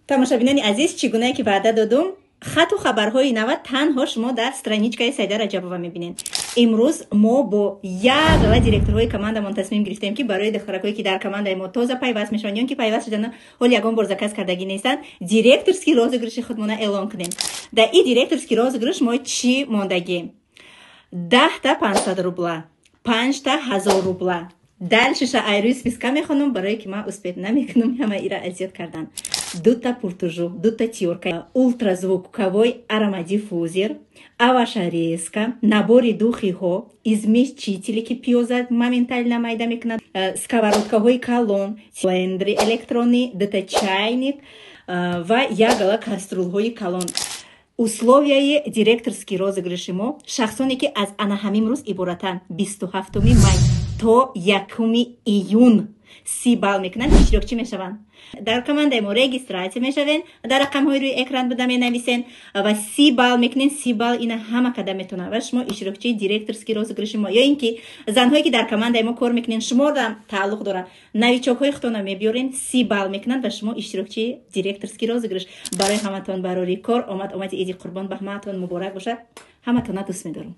Тамошобинони азиз, чӣ гунае ки ваъда додум, хату хабарҳои нава танҳо шумо дар страничкаи Саида Раҷабова мебинед. Имрӯз мо бо як ва директорҳои командамон тасмим гирифтем, ки барои духтаракое, ки дар командаи мо тоза пайваст мешаванд ё ки пайваст шудана, ҳоли ягон бор заказ кардагӣ нестанд, директорский розыгрыши худмона эълон кунем. Дар ин директорский розыгрыш мо чӣ мондагӣ? 10-та 500 рубла, 5-та 1000 рубла. Дальшеша айрӯи списка мехонам, барое ки ман успеть намекунам ҳама ира азёд кардан. Дута пуртужу, дута тёрка, ультразвуковой аромадиффузер, овощерезка, набори духиҳо, измельчители, ки пиёза моментально майда мекунад, сковородкаҳои калон, блендери электронӣ, дута чайник ва як гала кастрюлҳои калон. Условияи директорский розыгрыши мо: шахсоне, ки аз ана ҳамин рӯз иборатанд, 27-уми май то 1-уми июн, 30 балл мекунанд, иштирокчӣ мешаванд. Дар командаи мо регистрация мешавен, дар рақамҳои рӯи экран буда менависен ва 30 балл мекунен. 30 балл ина ҳама када метавонад ва шумо иштирокчии директорский розыгрыши мо. Ё ин ки занҳое, ки дар командаи мо кор мекунен, шуморо тааллуқ дорад, новичокҳои худтонро мебиёрен, 30 балл мекунанд ва шумо иштирокчии директорский розыгрыш. Барои ҳаматон барори кор омад. Омади Иди Қурбон ба ҳамаатон муборак бошад. Ҳаматона дӯст медорам.